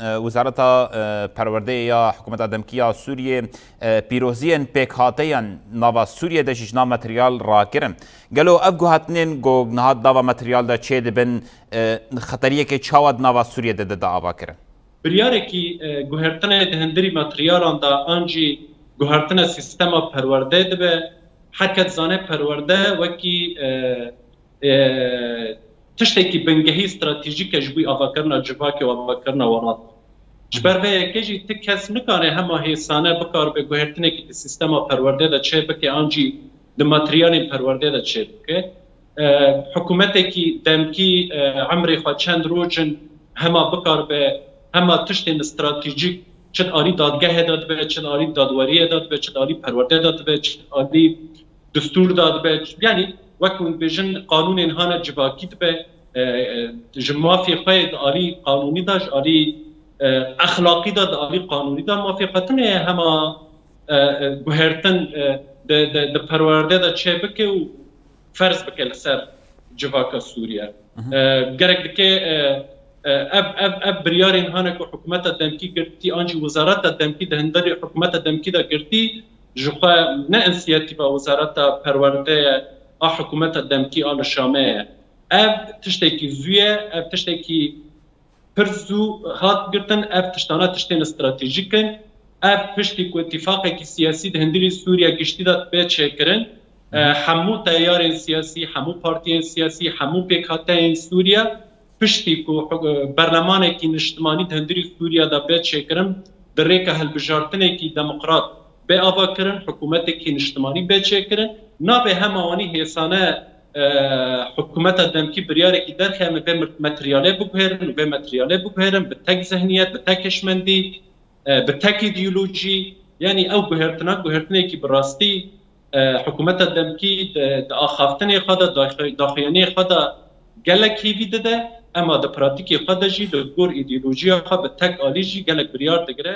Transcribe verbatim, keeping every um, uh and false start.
e, Wezareta, e, Perwerdeyê ya Hikûmeta Demkî ya Sûriyê, e, pîroziyên pêkhateyan nava Sûriyê de jî ji nav materyal rakirin. Gelo ev guhertinên ku niha di nava materyal de çêdibin, e, xeteriyekê çawa di nava Sûriyê de dide avakirin? Biryarekî, e, guhertinê di hundirî materyalan de an jî guhertina sîstema perwerdeyê dibe. Her kes dizane perwerde wekî, e, e, tiştekî bingehî stratejîk e ji bo avakirina civakê û avakirina welat. Ji ber vê yekê jî ti kes nikare hema hêsane bikaribe guhertinekî di sîstema perwerdeyê de çêbike an jî di materyalên perwerdeyê de çêbike. E, hikûmetekî demkî, e, emrê xwe çend roj in, hema bikaribe, hema tiştên stratejîk çi di alî dadgehê de dibe, çi di alî dadweriyê de dibe, çi di alî perwerdê de dibe, çi di alî destûr de dibe. Yanî wek hûn dibêjin, qanûnên hane civakî dibe, e, e, ji mafê xwe yê di alî qanûnî de, ji alî, e, exlaqî de, di alî qanûnî de mafê xwe tune ye hema, e, e, guhertin, e, di, di, di perwerdê de çêbike û ferz bike li ser civaka Sûriye. E, gerek dike, e, e, ev, ev, ev biryarên hane ku hikûmeta demkî girtî, an jî wezareta demkî di hundirê hikûmeta demkî de girtî, ji xwe ne însiyatîfa wezareta perwerdeyê a hikûmeta demkî a li Şamê ye. Ev tiştekî zû ye, ev tiştekî pir zû hat girtin, ev tiştana tiştên stratejîk in. Ev piştî ku îtîfaqekî siyasî di hundirî Sûriye giştî de bê çêkirin, e, hemû teyarên siyasî, hemû partiyên siyasî, hemû pêkhateyên Sûriye piştî ku, e, berlemanekî niştimanî di hundirî Sûriye de bê çêkirin, di rêka hilbijartinekî demokrat bê avakirin, hikûmetekî niştimanî bê çêkirin. Nabe hema wanî hêsane, e, hikûmeta demkî biryarekî derxe, em ê vê mir-, materyalê biguherin û vê materyalê biguherin bi tek zihniyet, bi tek hişmendî, e, bi tek îdeolojî. Yanî ew guhertina, guhertinekî bi rastî, e, hikûmeta demkî di, di axaftinê xwe de, daxi-, daxuyaniyê xwe de gelek hêvî dide, ema di pratîkê xwe de jî li gor îdeolojiya xwe bi tek alî jî gelek biryar digire.